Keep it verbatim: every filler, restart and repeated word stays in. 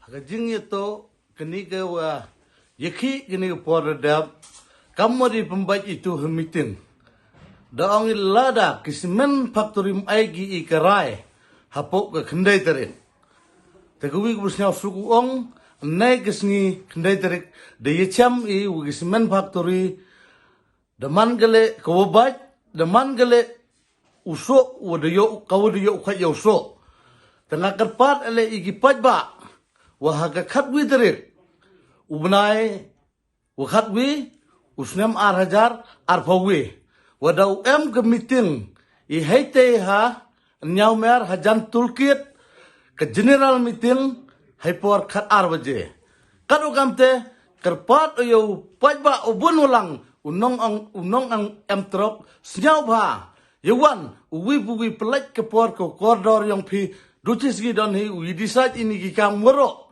Ha ka jingïathuh kane ka wa ïakhih kane ka por da dep, kam wa dei pynbeit itu ha meeting. Da ong i lada ki cement factory ym ai ki i ka rai hapoh ka khyndai tarik. Te ka wi ka bu sñiaw suk u ong, nai ka sngi khyndai tarik da ïachem i wa ki cement factory, da man ka leh ka wa bait, da man ka leh u soh wa da ïoh, ka wa da ïoh u khait ïa u soh. Te nga kyrpad ale i ki paidbah wa ha ka khatwi tarik u bnai wa khatwi u snem ar hajar arphaw wi, wa da u em ka meeting i hei te ha Ñiawmer ha jan toolkit, ka general meeting hei por khat ar baje. Kat u kam te kyrpad u ïa u paidbah u bun u lang u nong ang u nong ang em trok sñiaw bha. Ïa wan u wi pu wi pynlait ka por ka kordor yong phi, du chi sngi don hi u i decide ini ki kam waroh.